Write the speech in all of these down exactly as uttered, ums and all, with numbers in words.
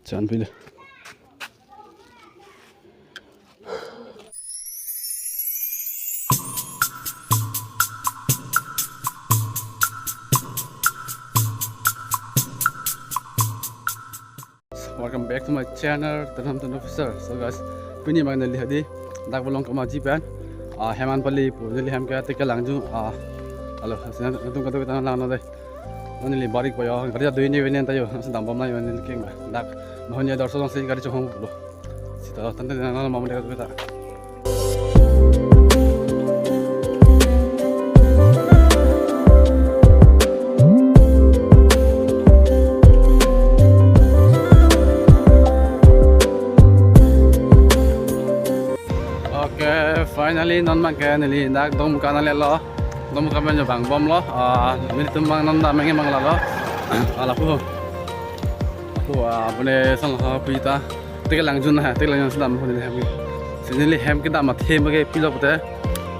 Chan pilo. Welcome back to my channel, Tanam Tan Officer. So guys, pini abang neli hadi dak Bolong Kamaji pen, ah, hem an pali pu, neli hem ke Tekelangjung, ah, alo, sina natum kado kita lang na dei. Neli barik po yo, gari adu ini ini tayo, nasi dambom na yo neli keng ba. Dak Mahonia Dorso dong si gari chonghong lo. Sita tante na na mama deka kita. Okay, finally non abang ke neli dak Dongmuka nanglelo. Dongmuka pen jo vangbomlo. Ah, nelitum abang non dam meng mang lalo. Ala pu. Aku, ah, apune sang ha pu ta. Tekelangjung ha, Tekelangjung si dam pu neli hem. Si neli hem kedam athe mage pilo pute.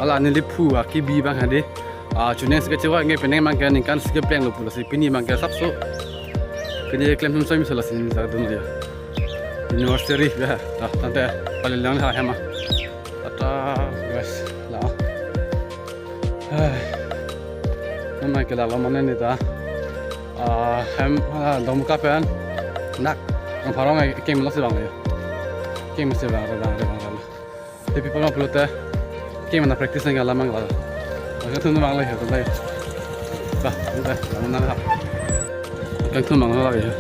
Ala neli phu akibi abang hadi. Ah, chuning si kachewang ke penang abang ke ningkan si keplenglo pulo si pini abang ke sapso. Pini klem hem soi miso lasi neli ta dun dia. Anniversary ya. Ah, tante pali lang ha hem a. Tata guys, la. Hai. Hem abang ke lalo mane neli ta. Ah, hem, ah, Dongmuka pen. Dak Rongpharong keng lo si abang ya. Keng si abang, abang, abang, abang. Happy pama pulote. Keng mana practice nang alam mang la. Kangthum abang lo ya, tante. Bah, tante, abang nang ha. Kangthum abang lo ya.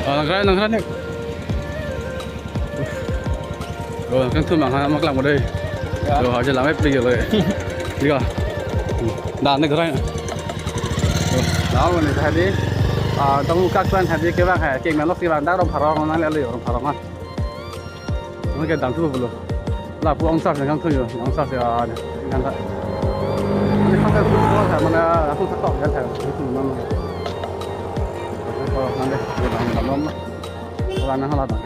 Ah, nang krai, nang krai ni. Oh, kangthum abang ha mak lang mo dei. Ya. Oh, aja lang pli lo. Tiga. Dah ni krai. Oh, dah ni hadi. Ah, Dongmuka pen hadi ke abang ha, keng mana lo si abang dak Rongpharong nanglelo yo, Rongpharong an. Nang ke dam thu pulo. Lapu angsar si kangthum yo, angsar si, ah, ni, nang ta. Ni kangthum pulo sa, mana aku tak tahu ya, saya. Itu mana. Kalau nanti dia main dalam lah. Kalau nang hala dah.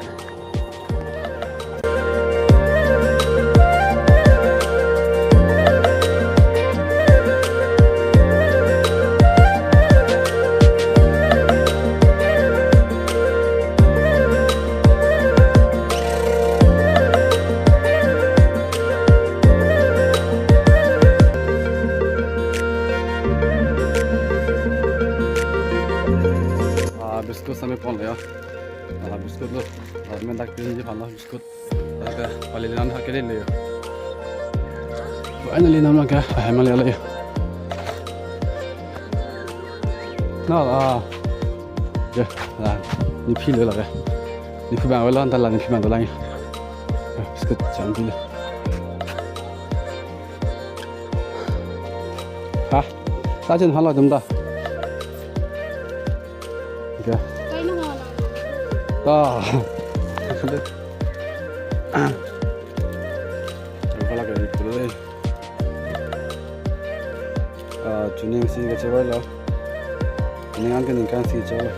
Ah, biscuit sami pon ya. Ah, biscuit lo. Ah, men dak pin ji phan lo biscuit. Dak pali lang ha kele le. Finally nam lang ke, ah, hem le le. Na la. Ya, la. Nephi le la ke. Nephi abang avelo, anta la nephi abang dolang. Ah, biscuit chan pilo. Ha? Ta chen hala dum ta. Okay. Kaino hala. Ah. Ang pala ke pulo dei. Ah, chuning si kachewang lo. Ningkan ke ningkan si cholo.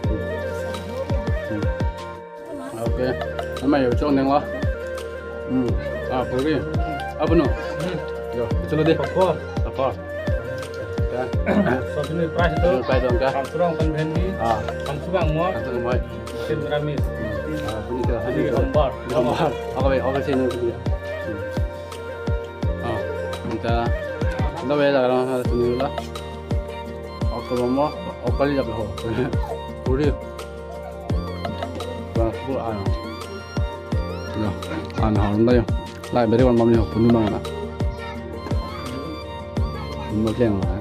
Hmm. Hmm. Okay. Nama yo chong neng lo. Hmm. Ah, puri. Apa no? Hmm. Yo, kechelo dei. Papor. Papor. Ya. Sob ini price itu. Price dong ka? Kamsrong pen bhendi. Ah. Kamsrong mo. Kamsrong mo. Sim ramis. Hmm. Ah, ini ke. Ini gambar. Gambar. Oke, oke, sini dia. Hmm. Ah, minta. Dah bela orang sini lah. Oke, mo. Oke, lihat ho. Puri. Bang, pu ano. Yo, an hor nda yo. Lai beri wan bam yo, punu bang na. Punu bang na.